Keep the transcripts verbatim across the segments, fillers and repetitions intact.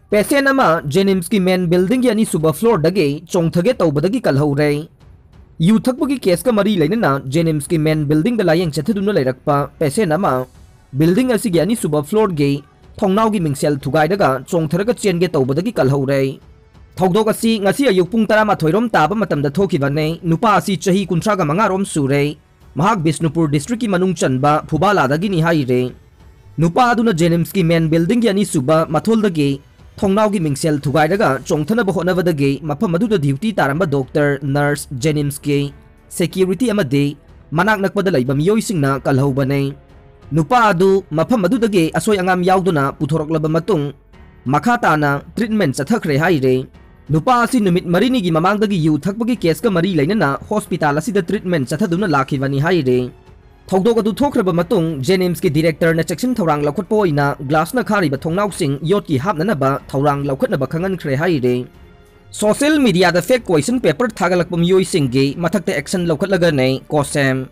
Patient ꯑꯃ JNIMSꯀꯤ main buildingꯒꯤ ꯑꯅꯤꯁꯨꯕ floorꯗꯒꯤ ꯆꯣꯡꯊꯒꯦ ꯇꯧꯕꯗꯒꯤ ꯀꯜꯍꯧꯔꯦ꯫ ꯌꯨ ꯊꯛꯄꯒꯤ caseꯀ ꯃꯔꯤ ꯂꯩꯅꯅ JNIMSꯀꯤ main buildingꯗ ꯂꯥꯌꯦꯡ ꯆꯠꯊꯗꯨꯅ ꯂꯩꯔꯛꯄ patient ꯑꯃ building ꯑꯁꯤꯒꯤ ꯑꯅꯤꯁꯨꯕ floorꯒꯤ ꯊꯣꯡꯅꯥꯎꯒꯤ ꯃꯤꯡꯁꯦꯜ ꯊꯨꯒꯥꯏꯔꯒ ꯆꯣꯡꯊꯔꯒ ꯆꯦꯟꯒꯦ ꯇꯧꯕꯗꯒꯤ ꯀꯜꯍꯧꯔꯦ꯫ ꯊꯧꯗꯣꯛ ꯑꯁꯤ ꯉꯁꯤ ꯑꯌꯨꯛ ꯄꯨꯡ ꯇꯔꯥꯃꯥꯊꯣꯏ ꯔꯣꯝ ꯇꯥꯕ ꯃꯇꯝꯗ ꯊꯣꯛꯈꯤꯕꯅꯦ꯫ ꯅꯨꯄꯥ ꯑꯁꯤ ꯆꯍꯤ ꯀꯨꯟꯊ꯭ꯔꯥꯒ ꯃꯉꯥ ꯔꯣꯝ ꯁꯨꯔꯦ꯫ ꯃꯍꯥꯛ ꯕꯤꯁꯅꯨꯄꯨꯔ districtꯀꯤ ꯃꯅꯨꯡ ꯆꯟꯕ ꯐꯨꯕꯥꯂꯥꯗꯒꯤꯅꯤ ꯍꯥꯏꯔꯦ꯫ ꯅꯨꯄꯥ ꯑꯗꯨꯅ JNIMSꯀꯤ main buildingꯒꯤ ꯑꯅꯤꯁꯨꯕ ꯃꯊꯣꯜꯗꯒꯤ ꯊꯣꯡꯅꯥꯎꯒꯤ ꯃꯤꯡꯁꯦꯜ ꯊꯨꯒꯥꯏꯔꯒ ꯆꯣꯡꯊꯅꯕ ꯍꯣꯠꯅꯕꯗꯒꯤ ꯃꯐꯝ ꯑꯗꯨꯗ duty ꯇꯥꯔꯝꯕ doctor, nurse, JNIMSꯀꯤ security ꯑꯃꯗꯤ ꯃꯅꯥꯛ ꯅꯛꯄꯗ ꯂꯩꯕ ꯃꯤꯑꯣꯏꯁꯤꯡꯅ ꯀꯜꯍꯧꯕꯅꯦ꯫ ꯅꯨꯄꯥ ꯑꯗꯨ ꯃꯐꯝ ꯑꯗꯨꯗꯒꯤ ꯑꯁꯣꯏ ꯑꯉꯥꯝ ꯌꯥꯎꯗꯅ ꯄꯨꯊꯣꯔꯛꯂꯕ ꯃꯇꯨꯡ ꯃꯈꯥ ꯇꯥꯅ treatment ꯆꯠꯊꯈ꯭ꯔꯦ ꯍꯥꯏꯔꯦ꯫ ꯅꯨꯄꯥ ꯑꯁꯤ ꯅꯨꯃꯤꯠ ꯃꯔꯤꯅꯤꯒꯤ ꯃꯃꯥꯡꯗꯒꯤ ꯌꯨ ꯊꯛꯄꯒꯤ caseꯀ ꯃꯔꯤ ꯂꯩꯅꯅ hospital ꯑꯁꯤꯗ treatment ꯆꯠꯊꯗꯨꯅ ꯂꯥꯛꯈꯤꯕꯅꯤ ꯍꯥꯏꯔꯦ꯫ ꯊꯧꯗꯣꯛ ꯑꯗꯨ ꯊꯣꯛꯈ꯭ꯔꯕ ꯃꯇꯨꯡ JNIMSꯀꯤ directorꯅ ꯆꯦꯛꯁꯤꯟ ꯊꯧꯔꯥꯡ ꯂꯧꯈꯠꯄ ꯑꯣꯏꯅ glassꯅ ꯈꯥꯔꯤꯕ ꯊꯣꯡꯅꯥꯎꯁꯤꯡ ꯌꯣꯠꯀꯤ ꯍꯥꯞꯅꯅꯕ ꯊꯧꯔꯥꯡ ꯂꯧꯈꯠꯅꯕ ꯈꯪꯍꯟꯈ꯭ꯔꯦ ꯍꯥꯏꯔꯦ꯫ Social mediaꯗ fake question paper ꯊꯥꯒꯠꯂꯛꯄ ꯃꯤꯑꯣꯏꯁꯤꯡꯒꯤ ꯃꯊꯛꯇ action ꯂꯧꯈꯠꯂꯒꯅꯤ COHSEM꯫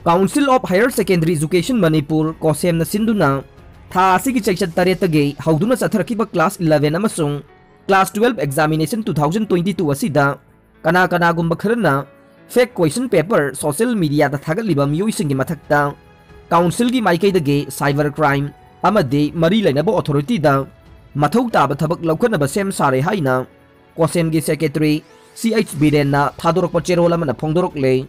Council of Higher Secondary Education Manipur, COHSEMꯅ ꯁꯤꯟꯗꯨꯅ ꯊꯥ ꯑꯁꯤꯒꯤ ꯆꯩꯆꯠ ꯇꯔꯦꯠꯇꯒꯤ ꯍꯧꯗꯨꯅ ꯆꯠꯊꯔꯛꯈꯤꯕ class eleven ꯑꯃꯁꯨꯡ class twelve examination two thousand twenty two ꯑꯁꯤꯗ ꯀꯅꯥ ꯀꯅꯥꯒꯨꯝꯕ ꯈꯔꯅ fake question paper social mediaꯗ ꯊꯥꯒꯠꯂꯤꯕ ꯃꯤꯑꯣꯏꯁꯤꯡꯒꯤ ꯃꯊꯛꯇ councilꯒꯤ ꯃꯥꯏꯀꯩꯗꯒꯤ cyber crime ꯑꯃꯗꯤ ꯃꯔꯤ ꯂꯩꯅꯕ authorityꯗ ꯃꯊꯧ ꯇꯥꯕ ꯊꯕꯛ ꯂꯧꯈꯠꯅꯕ ꯁꯦꯝ ꯁꯥꯔꯦ ꯍꯥꯏꯅ COHSEMꯒꯤ secretary ꯁꯤ ꯑꯩꯆ ꯕꯤꯔꯦꯟꯅ ꯊꯥꯗꯣꯔꯛꯄ ꯆꯦꯔꯣꯜ ꯑꯃꯅ ꯐꯣꯡꯗꯣꯔꯛꯂꯦ꯫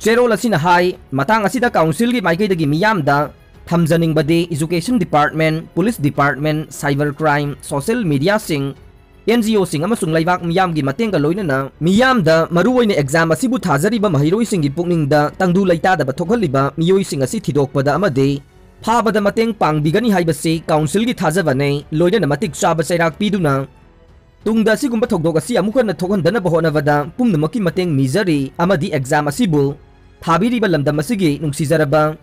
ꯆꯦꯔꯣꯜ ꯑꯁꯤꯅ ꯍꯥꯏ, ꯃꯇꯥꯡ ꯑꯁꯤꯗ councilꯒꯤ ꯃꯥꯏꯀꯩꯗꯒꯤ ꯃꯤꯌꯥꯝꯗ ꯊꯝꯖꯅꯤꯡꯕꯗꯤ education department, police department, cyber crime, social mediaꯁꯤꯡ, NGOꯁꯤꯡ ꯑꯃꯁꯨꯡ ꯂꯩꯕꯥꯛ ꯃꯤꯌꯥꯝꯒꯤ ꯃꯇꯦꯡꯒ ꯂꯣꯏꯅꯅ ꯃꯤꯌꯥꯝꯗ ꯃꯔꯨꯑꯣꯏꯅ exam ꯑꯁꯤꯕꯨ ꯊꯥꯖꯔꯤꯕ ꯃꯍꯩꯔꯣꯏꯁꯤꯡꯒꯤ ꯄꯨꯛꯅꯤꯡꯗ ꯇꯪꯗꯨ ꯂꯩꯇꯥꯗꯕ ꯊꯣꯛꯍꯜꯂꯤꯕ ꯃꯤꯑꯣꯏꯁꯤꯡ ꯑꯁꯤ ꯊꯤꯗꯣꯛꯄꯗ ꯑꯃꯗꯤ ꯐꯥꯕꯗ ꯃꯇꯦꯡ ꯄꯥꯡꯕꯤꯒꯅꯤ ꯍꯥꯏꯕꯁꯤ councilꯒꯤ ꯊꯥꯖꯕꯅꯤ꯫ ꯂꯣꯏꯅꯅ ꯃꯇꯤꯛ ꯆꯥꯕ ꯆꯩꯔꯥꯛ ꯄꯤꯗꯨꯅ ꯇꯨꯡꯗ ꯑꯁꯤꯒꯨꯝꯕ ꯊꯧꯗꯣꯛ ꯑꯁꯤ ꯑꯃꯨꯛ ꯍꯟꯅ ꯊꯣꯛꯍꯟꯗꯅꯕ ꯍꯣꯠꯅꯕꯗ ꯄꯨꯝꯅꯃꯛꯀꯤ ꯃꯇꯦꯡ ꯅꯤꯖꯔꯤ ꯑꯃꯗꯤ exam ꯑꯁꯤꯕꯨ ꯊꯥꯕꯤꯔꯤꯕ ꯂꯝꯗꯝ ꯑꯁꯤꯒꯤ ꯅꯨꯡꯁꯤꯖꯔꯕ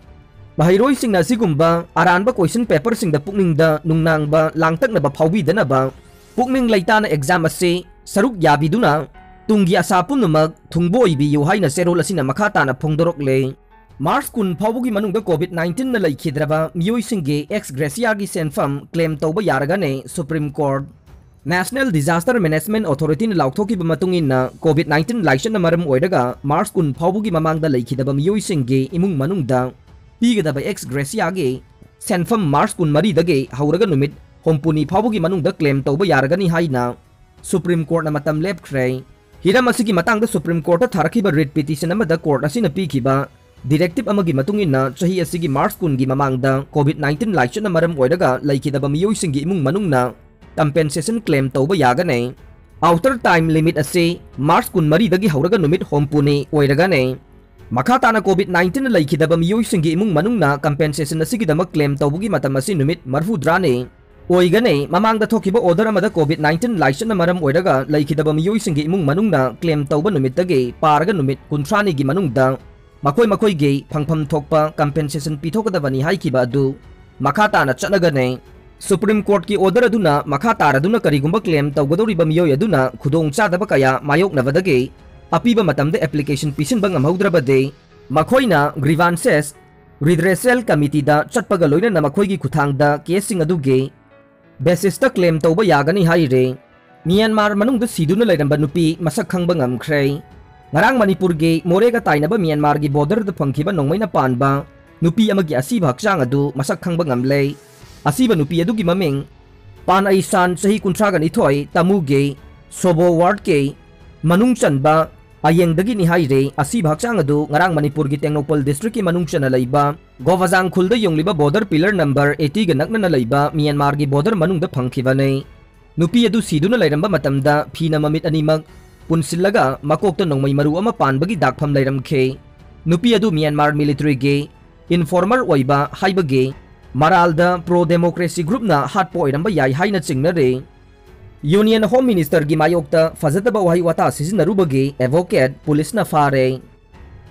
ꯃꯍꯩꯔꯣꯏꯁꯤꯡꯅ ꯑꯁꯤꯒꯨꯝꯕ ꯑꯔꯥꯟꯕ question paperꯁꯤꯡꯗ ꯄꯨꯛꯅꯤꯡꯗ ꯅꯨꯡꯅꯥꯡꯕ ꯂꯥꯡꯇꯛꯅꯕ ꯐꯥꯎꯕꯤꯗꯅꯕ ꯄꯨꯛꯅꯤꯡ ꯂꯩꯇꯥꯅ exam ꯑꯁꯤ ꯁꯔꯨꯛ ꯌꯥꯕꯤꯗꯨꯅ ꯇꯨꯡꯒꯤ ꯑꯁꯥ ꯄꯨꯝꯅꯃꯛ ꯊꯨꯡꯕ ꯑꯣꯏꯕꯤꯌꯨ ꯍꯥꯏꯅ ꯆꯦꯔꯣꯜ ꯑꯁꯤꯅ ꯃꯈꯥ ꯇꯥꯅ ꯐꯣꯡꯗꯣꯔꯛꯂꯦ꯫ March ꯀꯨꯟ ꯐꯥꯎꯕꯒꯤ ꯃꯅꯨꯡꯗ COVID nineteenꯅ ꯂꯩꯈꯤꯗ꯭ꯔꯕ ꯃꯤꯑꯣꯏꯁꯤꯡꯒꯤ ex gratiaꯒꯤ ꯁꯦꯟꯐꯝ claim ꯇꯧꯕ ꯌꯥꯔꯒꯅꯤ Supreme Court꯫ National Disaster Management Authority-ꯅ ꯂꯥꯎꯊꯣꯛꯈꯤꯕ ꯃꯇꯨꯡ ꯏꯟꯅ, COVID nineteen ꯂꯥꯏꯆꯠꯅ ꯃꯔꯝ ꯑꯣꯏꯔꯒ March ꯀꯨꯟ ꯐꯥꯎꯕꯒꯤ ꯃꯃꯥꯡꯗ ꯂꯩꯈꯤꯗꯕ ꯃꯤꯑꯣꯏꯁꯤꯡꯒꯤ ꯏꯃꯨꯡ ꯃꯅꯨꯡꯗ ꯄꯤꯒꯗꯕ ex gratia-ꯒꯤ ꯁꯦꯟꯐꯝ March ꯀꯨꯟꯃꯔꯤꯗꯒꯤ ꯍꯧꯔꯒ ꯅꯨꯃꯤꯠ ꯍꯨꯝꯐꯨꯅꯤ ꯐꯥꯎꯕꯒꯤ ꯃꯅꯨꯡꯗ claim ꯇꯧꯕ ꯌꯥꯔꯒꯅꯤ ꯍꯥꯏꯅ Supreme Court-ꯅ ꯃꯇꯝ ꯂꯦꯞꯈ꯭ꯔꯦ꯫ ꯍꯤꯔꯝ ꯑꯁꯤꯒꯤ ꯃꯇꯥꯡꯗ Supreme Court-ꯇ ꯊꯥꯔꯛꯈꯤꯕ writ petition ꯑꯃꯗ court ꯑꯁꯤꯅ ꯄꯤꯈꯤꯕ directive ꯑꯃꯒꯤ ꯃꯇꯨꯡ ꯏꯟꯅ, ꯆꯍꯤ ꯑꯁꯤꯒꯤ March ꯀꯨꯟꯒꯤ ꯃꯃꯥꯡꯗ COVID nineteen ꯂꯥꯏꯆꯠꯅ ꯃꯔꯝ ꯑꯣꯏꯔꯒ ꯂꯩꯈꯤꯗꯕ ꯃꯤꯑꯣꯏꯁꯤꯡꯒꯤ ꯏꯃꯨꯡ ꯃꯅꯨꯡꯅ compensation claim ꯇꯧꯕ ꯌꯥꯒꯅꯤ꯫ Outer time limit ꯑꯁꯤ March ꯀꯨꯟꯃꯔꯤꯗꯒꯤ ꯍꯧꯔꯒ ꯅꯨꯃꯤꯠ ꯍꯨꯝꯐꯨꯅꯤ ꯑꯣꯏꯔꯒꯅꯤ꯫ ꯃꯈꯥ ꯇꯥꯅ COVID nineteen ꯂꯩꯈꯤꯗꯕ ꯃꯤꯑꯣꯏꯁꯤꯡꯒꯤ ꯏꯃꯨꯡ ꯃꯅꯨꯡꯅ compensation ꯑꯁꯤꯒꯤꯗꯃꯛ claim ꯇꯧꯕꯒꯤ ꯃꯇꯝ ꯑꯁꯤ ꯅꯨꯃꯤꯠ ꯃꯔꯤꯐꯨꯇꯔꯥꯅꯤ ꯑꯣꯏꯒꯅꯤ꯫ ꯃꯃꯥꯡꯗ ꯊꯣꯛꯈꯤꯕ order ꯑꯃꯗ COVID nineteen ꯂꯥꯏꯆꯠꯅ ꯃꯔꯝ ꯑꯣꯏꯔꯒ ꯂꯩꯈꯤꯗꯕ ꯃꯤꯑꯣꯏꯁꯤꯡꯒꯤ ꯏꯃꯨꯡ ꯃꯅꯨꯡꯅ claim ꯇꯧꯕ ꯅꯨꯃꯤꯠꯇꯒꯤ ꯄꯥꯔꯒ ꯅꯨꯃꯤꯠ ꯀꯨꯟꯊ꯭ꯔꯥꯅꯤꯒꯤ ꯃꯅꯨꯡꯗ ꯃꯈꯣꯏ ꯃꯈꯣꯏꯒꯤ ꯐꯪꯐꯝ ꯊꯣꯛꯄ compensation ꯄꯤꯊꯣꯛꯀꯗꯕꯅꯤ ꯍꯥꯏꯈꯤꯕ ꯑꯗꯨ ꯃꯈꯥ ꯇꯥꯅ ꯆꯠꯅꯒꯅꯤ꯫ Supreme Court-ꯀꯤ order ꯑꯗꯨꯅ ꯃꯈꯥ ꯇꯥꯔꯗꯨꯅ ꯀꯔꯤꯒꯨꯝꯕ claim ꯇꯧꯒꯗꯧꯔꯤꯕ ꯃꯤꯑꯣꯏ ꯑꯗꯨꯅ ꯈꯨꯗꯣꯡꯆꯥꯗꯕ ꯀꯌꯥ ꯃꯥꯌꯣꯛꯅꯕꯗꯒꯤ ꯑꯄꯤꯕ ꯃꯇꯝꯗ application ꯄꯤꯁꯤꯟꯕ ꯉꯝꯍꯧꯗ꯭ꯔꯕꯗꯤ, ꯃꯈꯣꯏꯅ Grievances Redressal Committee-ꯗ ꯆꯠꯄꯒ ꯂꯣꯏꯅꯅ ꯃꯈꯣꯏꯒꯤ ꯈꯨꯠꯊꯥꯡꯗ case-ꯁꯤꯡ ꯑꯗꯨꯒꯤ basis-ꯇ claim ꯇꯧꯕ ꯌꯥꯒꯅꯤ ꯍꯥꯏꯔꯦ꯫ ꯃ꯭ꯌꯥꯟꯃꯥꯔ ꯃꯅꯨꯡꯗ ꯁꯤꯗꯨꯅ ꯂꯩꯔꯝꯕ ꯅꯨꯄꯤ ꯃꯁꯛ ꯈꯪꯕ ꯉꯝꯈ꯭ꯔꯦ꯫ ꯉꯔꯥꯡ ꯃꯅꯤꯄꯨꯔꯒꯤ ꯃꯣꯔꯦꯒ ꯇꯥꯏꯅꯕ ꯃ꯭ꯌꯥꯟꯃꯥꯔꯒꯤ border-ꯗ ꯐꯪꯈꯤꯕ ꯅꯣꯡꯃꯩꯅ ꯄꯥꯟꯕ ꯅꯨꯄꯤ ꯑꯃꯒꯤ ꯑꯁꯤꯕ ꯍꯛꯆꯥꯡ ꯑꯗꯨ ꯃꯁꯛ ꯈꯪꯕ ꯉꯝꯂꯦ꯫ ꯑꯁꯤꯕ ꯅꯨꯄꯤ ꯑꯗꯨꯒꯤ ꯃꯃꯤꯡ ꯄꯥꯟ ꯑꯩꯁꯥꯟ, ꯆꯍꯤ ꯀꯨꯟꯊ꯭ꯔꯥꯒ ꯅꯤꯊꯣꯏ, ꯇꯥꯃꯨꯒꯤ ꯁꯣꯕꯣ ward-ꯀꯤ ꯃꯅꯨꯡ ꯆꯟꯕ ꯑꯌꯦꯡꯗꯒꯤꯅꯤ ꯍꯥꯏꯔꯦ꯫ ꯑꯁꯤꯕ ꯍꯛꯆꯥꯡ ꯑꯗꯨ ꯉꯔꯥꯡ ꯃꯅꯤꯄꯨꯔꯒꯤ ꯇꯦꯡꯅꯧꯄꯜ district-ꯀꯤ ꯃꯅꯨꯡ ꯆꯟꯅ ꯂꯩꯕ ꯒꯣꯕꯥꯖꯥꯡ ꯈꯨꯜꯗ ꯌꯨꯡꯂꯤꯕ border pillar number eighty-ꯒ ꯅꯛꯅꯅ ꯂꯩꯕ ꯃ꯭ꯌꯥꯟꯃꯥꯔꯒꯤ border ꯃꯅꯨꯡꯗ ꯐꯪꯈꯤꯕꯅꯤ꯫ ꯅꯨꯄꯤ ꯑꯗꯨ ꯁꯤꯗꯨꯅ ꯂꯩꯔꯝꯕ ꯃꯇꯝꯗ ꯐꯤꯅ ꯃꯃꯤꯠ ꯑꯅꯤꯃꯛ ꯄꯨꯟꯁꯤꯜꯂꯒ ꯃꯀꯣꯛꯇ ꯅꯣꯡꯃꯩ ꯃꯔꯨ ꯑꯃ ꯄꯥꯟꯕꯒꯤ ꯗꯥꯛꯐꯝ ꯂꯩꯔꯝꯈꯤ꯫ ꯅꯨꯄꯤ ꯑꯗꯨ ꯃ꯭ꯌꯥꯟꯃꯥꯔ military-ꯒꯤ informer ꯑꯣꯏꯕ ꯍꯥꯏꯕꯒꯤ ꯃꯔꯥꯜꯗ pro democracy group-ꯅ ꯍꯥꯠꯄ ꯑꯣꯏꯔꯝꯕ ꯌꯥꯏ ꯍꯥꯏꯅ ꯆꯤꯡꯅꯔꯤ꯫ Union Home Minister-ꯒꯤ ꯃꯥꯌꯣꯛꯇ ꯐꯖꯗꯕ ꯋꯥꯍꯩ ꯋꯥꯇꯥ ꯁꯤꯖꯤꯟꯅꯔꯨꯕꯒꯤ advocate police-ꯅ ꯐꯥꯔꯦ꯫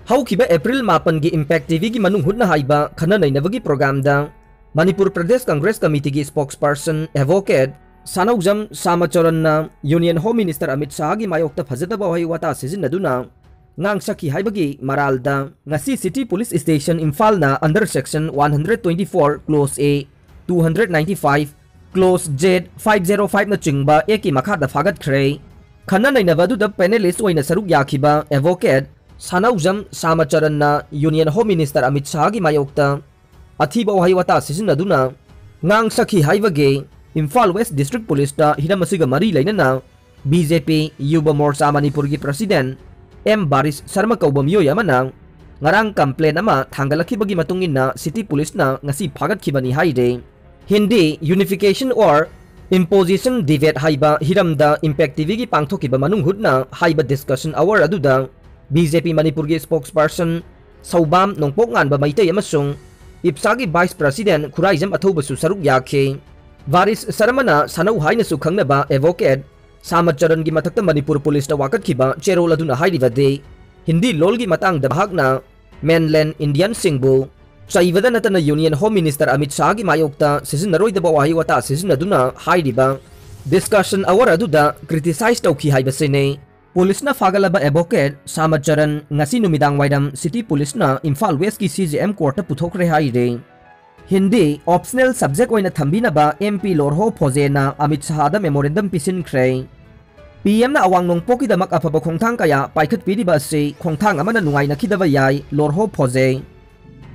ꯍꯧꯈꯤꯕ April ꯃꯥꯄꯟꯒꯤ Impact T V-ꯒꯤ ꯃꯅꯨꯡ ꯍꯨꯠꯅ ꯍꯥꯏꯕ ꯈꯟꯅ ꯅꯩꯅꯕꯒꯤ program-ꯗ Manipur Pradesh Congress ꯀꯃꯤꯇꯤꯒꯤ spokesperson advocate ꯁꯥꯅꯧꯖꯝ ꯁꯥꯃꯆꯔꯟꯅ Union Home Minister Amit ꯁꯥꯍꯒꯤ ꯃꯥꯌꯣꯛꯇ ꯐꯖꯗꯕ ꯋꯥꯍꯩ ꯋꯥꯇꯥ ꯁꯤꯖꯤꯟꯅꯗꯨꯅ ꯉꯥꯡꯁꯛꯈꯤ ꯍꯥꯏꯕꯒꯤ ꯃꯔꯥꯜꯗ ꯉꯁꯤ City Police Station ꯏꯝꯐꯥꯜꯅ under section one hundred twenty-four clause A, two hundred ninety-five Clause Z five zero five ꯅꯆꯤꯡꯕ Act ꯀꯤ ꯃꯈꯥꯗ ꯐꯥꯒꯠꯈ꯭ꯔꯦ꯫ ꯈꯟꯅ ꯅꯩꯅꯕ ꯑꯗꯨꯗ panelist ꯑꯣꯏꯅ ꯁꯔꯨꯛ ꯌꯥꯈꯤꯕ advocate ꯁꯥꯅꯧꯖꯝ ꯁꯥꯃꯆꯔꯟꯅ Union Home Minister Amit ꯁꯥꯍꯒꯤ ꯃꯥꯌꯣꯛꯇ ꯑꯊꯤꯕ ꯋꯥꯍꯩ ꯋꯥꯇꯥ ꯁꯤꯖꯤꯟꯅꯗꯨꯅ ꯉꯥꯡ ꯁꯛꯈꯤ ꯍꯥꯏꯕꯒꯤ ꯏꯝꯐꯥꯜ West District Police ꯇ ꯍꯤꯔꯝ ꯑꯁꯤꯒ ꯃꯔꯤ ꯂꯩꯅꯅ B J P ꯌꯨꯕ ꯃꯣꯔꯆꯥ ꯃꯅꯤꯄꯨꯔꯒꯤ President M ꯕꯥꯔꯤꯁ ꯁꯔꯃ ꯀꯧꯕ ꯃꯤꯑꯣꯏ ꯑꯃꯅ ꯉꯔꯥꯡ complaint ꯑꯃ ꯊꯥꯡꯒꯠꯂꯛꯈꯤꯕꯒꯤ ꯃꯇꯨꯡ ꯏꯟꯅ City Police ꯅ ꯉꯁꯤ ꯐꯥꯒꯠꯈꯤꯕꯅꯤ ꯍꯥꯏꯔꯤ꯫ Hindi Unification or Imposition Debate ꯍꯥꯏꯕ ꯍꯤꯔꯝꯗ Impact T V ꯒꯤ ꯄꯥꯡꯊꯣꯛꯈꯤꯕ ꯃꯅꯨꯡ ꯍꯨꯠꯅ ꯍꯥꯏꯕ discussion hour ꯑꯗꯨꯗ B J P ꯃꯅꯤꯄꯨꯔꯒꯤ spokesperson ꯁꯧꯕꯥꯝ ꯅꯣꯡꯄꯣꯛ ꯉꯥꯟꯕ ꯃꯩꯇꯩ ꯑꯃꯁꯨꯡ ꯏꯞꯁꯥꯒꯤ Vice President ꯈꯨꯔꯥꯏꯖꯝ ꯑꯊꯧꯕꯁꯨ ꯁꯔꯨꯛ ꯌꯥꯈꯤ꯫ ꯚꯥꯔꯤꯁ ꯁꯔꯃꯅ ꯁꯥꯅꯧ ꯍꯥꯏꯅꯁꯨ ꯈꯪꯅꯕ advocate ꯁꯥꯃꯠꯆꯔꯟꯒꯤ ꯃꯊꯛꯇ ꯃꯅꯤꯄꯨꯔ Police ꯇ ꯋꯥꯀꯠꯈꯤꯕ ꯆꯦꯔꯣꯜ ꯑꯗꯨꯅ ꯍꯥꯏꯔꯤꯕꯗꯤ, ꯍꯤꯟꯗꯤ ꯂꯣꯜꯒꯤ ꯃꯇꯥꯡꯗ ꯃꯍꯥꯛꯅ mainland Indian ꯁꯤꯡꯕꯨ ꯆꯩꯕꯗ ꯅꯠꯇꯅ Union Home Minister ꯑꯃꯤꯠ ꯁꯥꯍꯒꯤ ꯃꯥꯌꯣꯛꯇ ꯁꯤꯖꯤꯟꯅꯔꯣꯏꯗꯕ ꯋꯥꯍꯩ ꯋꯥꯇꯥ ꯁꯤꯖꯤꯟꯅꯗꯨꯅ ꯍꯥꯏꯔꯤꯕ discussion hour ꯑꯗꯨꯗ criticize ꯇꯧꯈꯤ ꯍꯥꯏꯕꯁꯤꯅꯤ꯫ Police ꯅ ꯐꯥꯒꯠꯂꯕ advocate ꯁꯥꯃꯠꯆꯔꯟ ꯉꯁꯤ ꯅꯨꯃꯤꯗꯥꯡ ꯋꯥꯏꯔꯝ City Police ꯅ ꯏꯝꯐꯥꯜ West ꯀꯤ C J M Court ꯇ ꯄꯨꯊꯣꯛꯈ꯭ꯔꯦ ꯍꯥꯏꯔꯤ꯫ ꯍꯤꯟꯗꯤ optional subject ꯑꯣꯏꯅ ꯊꯝꯕꯤꯅꯕ M P ꯂꯣꯔꯍꯣ ꯐꯣꯖꯦꯅ Amit ꯁꯥꯍꯗ memorandum ꯄꯤꯁꯤꯟꯈ꯭ꯔꯦ꯫ P M ꯅ ꯑꯋꯥꯡ ꯅꯣꯡꯄꯣꯛꯀꯤꯗꯃꯛ ꯑꯐꯕ ꯈꯣꯡꯊꯥꯡ ꯀꯌꯥ ꯄꯥꯏꯈꯠꯄꯤꯔꯤꯕ ꯑꯁꯤ ꯈꯣꯡꯊꯥꯡ ꯑꯃꯅ ꯅꯨꯡꯉꯥꯏꯅꯈꯤꯗꯕ ꯌꯥꯏ, ꯂꯣꯔꯍꯣ ꯐꯣꯖꯦ꯫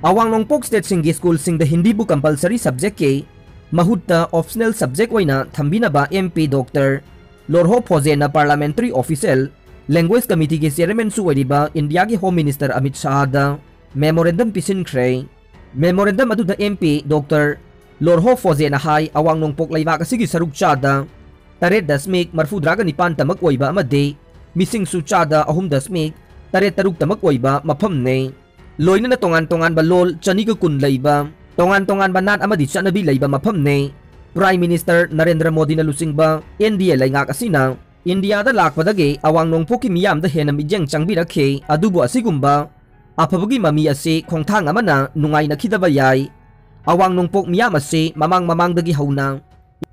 ꯑꯋꯥꯡ ꯅꯣꯡꯄꯣꯛ state ꯁꯤꯡꯒꯤ school ꯁꯤꯡꯗ ꯍꯤꯟꯗꯤꯕꯨ compulsory subject ꯀꯤ ꯃꯍꯨꯠꯇ optional subject ꯑꯣꯏꯅ ꯊꯝꯕꯤꯅꯕ M P Doctor ꯂꯣꯔꯍꯣ ꯐꯣꯖꯦꯅ parliamentary official language committee ꯒꯤ chairman ꯁꯨ ꯑꯣꯏꯔꯤꯕ ꯏꯟꯗꯤꯌꯥꯒꯤ Home Minister Amit ꯁꯥꯍꯗ memorandum ꯄꯤꯁꯤꯟꯈ꯭ꯔꯦ꯫ Memorandum ꯑꯗꯨꯗ M P Doctor ꯂꯣꯔꯍꯣ ꯐꯣꯖꯦꯅ ꯍꯥꯏ, ꯑꯋꯥꯡ ꯅꯣꯡꯄꯣꯛ ꯂꯩꯕꯥꯛ ꯑꯁꯤꯒꯤ ꯁꯔꯨꯛ ꯆꯥꯗ ꯇꯔꯦꯠ ꯗꯁꯃꯤꯛ ꯃꯔꯤꯐꯨꯇꯔꯥꯒ ꯅꯤꯄꯥꯟ ꯇꯃꯛ ꯑꯣꯏꯕ ꯑꯃꯗꯤ ꯃꯤꯁꯤꯡꯁꯨ ꯆꯥꯗ ꯑꯍꯨꯝ ꯗꯁꯃꯤꯛ ꯇꯔꯦꯠ ꯇꯔꯨꯛ ꯇꯃꯛ ꯑꯣꯏꯕ ꯃꯐꯝꯅꯤ꯫ ꯂꯣꯏꯅꯅ ꯇꯣꯉꯥꯟ ꯇꯣꯉꯥꯟꯕ ꯂꯣꯜ ꯆꯅꯤꯒ ꯀꯨꯟ ꯂꯩꯕ, ꯇꯣꯉꯥꯟ ꯇꯣꯉꯥꯟꯕ ꯅꯥꯠ ꯑꯃꯗꯤ ꯆꯠꯅꯕꯤ ꯂꯩꯕ ꯃꯐꯝꯅꯤ꯫ Prime Minister ꯅꯔꯦꯟꯗ꯭ꯔ ꯃꯣꯗꯤꯅ ꯂꯨꯆꯤꯡꯕ N D A ꯂꯩꯉꯥꯛ ꯑꯁꯤꯅ ꯏꯟꯗꯤꯌꯥꯗ ꯂꯥꯛꯄꯗꯒꯤ ꯑꯋꯥꯡ ꯅꯣꯡꯄꯣꯛꯀꯤ ꯃꯤꯌꯥꯝꯗ ꯍꯦꯟꯅ ꯃꯤꯠꯌꯦꯡ ꯆꯪꯕꯤꯔꯛꯈꯤ, ꯑꯗꯨꯕꯨ ꯑꯁꯤꯒꯨꯝꯕ ꯑꯐꯕꯒꯤ ꯃꯃꯤ ꯑꯁꯤ ꯈꯣꯡꯊꯥꯡ ꯑꯃꯅ ꯅꯨꯡꯉꯥꯏꯅꯈꯤꯗꯕ ꯌꯥꯏ꯫ ꯑꯋꯥꯡ ꯅꯣꯡꯄꯣꯛ ꯃꯤꯌꯥꯝ ꯑꯁꯤ ꯃꯃꯥꯡ ꯃꯃꯥꯡꯗꯒꯤ ꯍꯧꯅ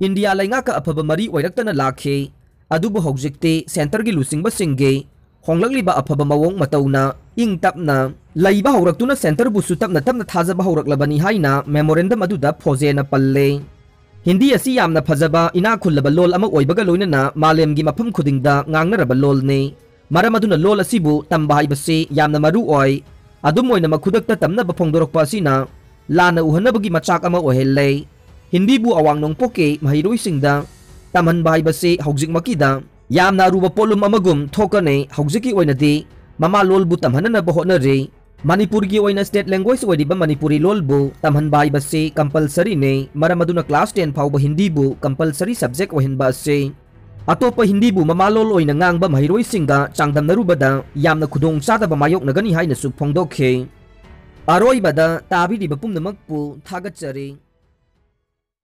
ꯏꯟꯗꯤꯌꯥ ꯂꯩꯉꯥꯛꯀ ꯑꯐꯕ ꯃꯔꯤ ꯑꯣꯏꯔꯛꯇꯅ ꯂꯥꯛꯈꯤ, ꯑꯗꯨꯕꯨ ꯍꯧꯖꯤꯛꯇꯤ centre ꯒꯤ ꯂꯨꯆꯤꯡꯕꯁꯤꯡꯒꯤ ꯍꯣꯡꯂꯛꯂꯤꯕ ꯑꯐꯕ ꯃꯑꯣꯡ ꯃꯇꯧꯅ ꯏꯪ ꯇꯞꯅ ꯂꯩꯕ ꯍꯧꯔꯛꯇꯨꯅ centre ꯕꯨꯁꯨ ꯇꯞꯅ ꯇꯞꯅ ꯊꯥꯖꯕ ꯍꯧꯔꯛꯂꯕꯅꯤ ꯍꯥꯏꯅ memorandum ꯑꯗꯨꯗ ꯐꯣꯖꯦꯅ ꯄꯜꯂꯦ꯫ ꯍꯤꯟꯗꯤ ꯑꯁꯤ ꯌꯥꯝꯅ ꯐꯖꯕ, ꯏꯅꯥꯛ ꯈꯨꯜꯂꯕ ꯂꯣꯜ ꯑꯃ ꯑꯣꯏꯕꯒ ꯂꯣꯏꯅꯅ ꯃꯥꯂꯦꯝꯒꯤ ꯃꯐꯝ ꯈꯨꯗꯤꯡꯗ ꯉꯥꯡꯅꯔꯕ ꯂꯣꯜꯅꯤ꯫ ꯃꯔꯝ ꯑꯗꯨꯅ ꯂꯣꯜ ꯑꯁꯤꯕꯨ ꯇꯝꯕ ꯍꯥꯏꯕꯁꯤ ꯌꯥꯝꯅ ꯃꯔꯨ ꯑꯣꯏ꯫ ꯑꯗꯨꯝ ꯑꯣꯏꯅꯃꯛ, ꯈꯨꯗꯛꯇ ꯇꯝꯅꯕ ꯐꯣꯡꯗꯣꯔꯛꯄ ꯑꯁꯤꯅ ꯂꯥꯟꯅ ꯎꯍꯟꯅꯕꯒꯤ ꯃꯆꯥꯛ ꯑꯃ ꯑꯣꯏꯍꯜꯂꯦ꯫ ꯍꯤꯟꯗꯤꯕꯨ ꯑꯋꯥꯡ ꯅꯣꯡꯄꯣꯛꯀꯤ ꯃꯍꯩꯔꯣꯏꯁꯤꯡꯗ ꯇꯝꯍꯟꯕ ꯍꯥꯏꯕꯁꯤ ꯍꯧꯖꯤꯛꯃꯛꯀꯤꯗ ꯌꯥꯝꯅ ꯑꯔꯨꯕ ꯄꯣꯠꯂꯨꯝ ꯑꯃꯒꯨꯝ ꯊꯣꯛꯀꯅꯤ꯫ ꯍꯧꯖꯤꯛꯀꯤ ꯑꯣꯏꯅꯗꯤ ꯃꯃꯥ ꯂꯣꯜꯕꯨ ꯇꯝꯍꯟꯅꯅꯕ ꯍꯣꯠꯅꯔꯤ꯫ ꯃꯅꯤꯄꯨꯔꯒꯤ ꯑꯣꯏꯅ state language ꯑꯣꯏꯔꯤꯕ ꯃꯅꯤꯄꯨꯔꯤ ꯂꯣꯜꯕꯨ ꯇꯝꯍꯟꯕ ꯍꯥꯏꯕꯁꯤ compulsoryꯅꯤ꯫ ꯃꯔꯝ ꯑꯗꯨꯅ class ten ꯐꯥꯎꯕ ꯍꯤꯟꯗꯤꯕꯨ compulsory subject ꯑꯣꯏꯍꯟꯕ ꯑꯁꯤ ꯑꯇꯣꯞꯄ ꯍꯤꯟꯗꯤꯕꯨ ꯃꯃꯥ ꯂꯣꯜ ꯑꯣꯏꯅ ꯉꯥꯡꯕ ꯃꯍꯩꯔꯣꯏꯁꯤꯡꯒ ꯆꯥꯡꯗꯝꯅꯔꯨꯕꯗ ꯌꯥꯝꯅ ꯈꯨꯗꯣꯡ ꯆꯥꯗꯕ ꯃꯥꯌꯣꯛꯅꯒꯅꯤ ꯍꯥꯏꯅꯁꯨ ꯐꯣꯡꯗꯣꯛꯈꯤ꯫ ꯑꯔꯣꯏꯕꯗ ꯇꯥꯕꯤꯔꯤꯕ ꯄꯨꯝꯅꯃꯛꯄꯨ ꯊꯥꯒꯠꯆꯔꯤ꯫